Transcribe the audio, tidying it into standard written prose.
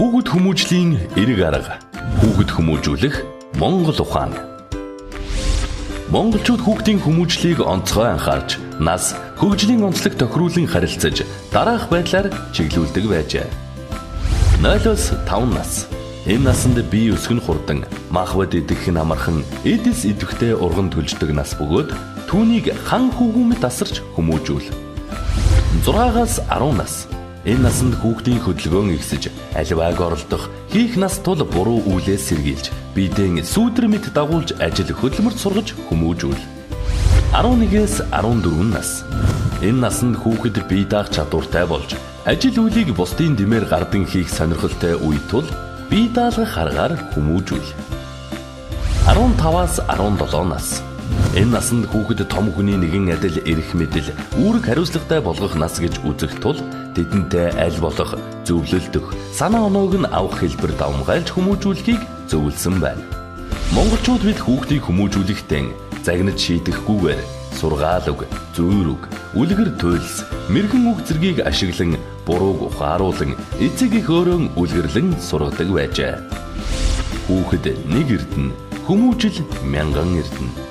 Хүүхэд хүмүүжлийн эрг арга. Хүүхэд хүмүүжүүлэх Монгол ухаан. Монголчууд хүүхдийн хүмүүжлийг онцгой анхаарч, нас хөгжлийн онцлог тохируулан харилцаж, дараах байдлаар чиглүүлдэг байжээ. 0-оос 5 нас. Энэ насанд бие өсгөн хурдан, мах бод идэх нь амархан, эдис идэвхтэй урган төлждөг нас бөгөөд түүнийг хан хүүхэн мэт асарч хүмүүжүүл. 6-аас 10 нас. Энэ насанд хүүхдийн хөдөлгөөн ихсэж, аливааг оролдох, хийх нас тул буруу үйлээс сэргийлж, биедээ сүүдэр мэт дагуулж ажил хөдөлмөрт сургаж хүмүүжүүл. 11-ээс 14 нас. Энэ насанд хүүхэд бие даах чадвартай болж, ажил үйлийг бусдын дэмээр гардан хийх сонирхолтой үе тул бие даалгах аргаар хүмүүжүүл. 15-аас 17 нас. Энэ насанд хүүхэд том хүний нэгэн адил эрх мэдэл, үүрэг хариуцлагатай болгох нас гэж үзэх тул тэдэнтэй аль болох зөвлөлдөх, санаа оноог нь авах хэлбэр давамгайлж хүмүүжүүлэхийг зөвлөсөн байна. Монголчууд бид хүүхдийг хүмүүжүүлэхдээ загнаж шийдэхгүйгээр сургаал үг, зүйр үг, үлгэр туйлс, мэргэн үг зэргийг ашиглан бурууг ухааруулан эцэг их өөрөө үлгэрлэн сургадаг байжээ. Хүүхэд нэг эрдэнэ, хүмүүжил мянган эрдэнэ.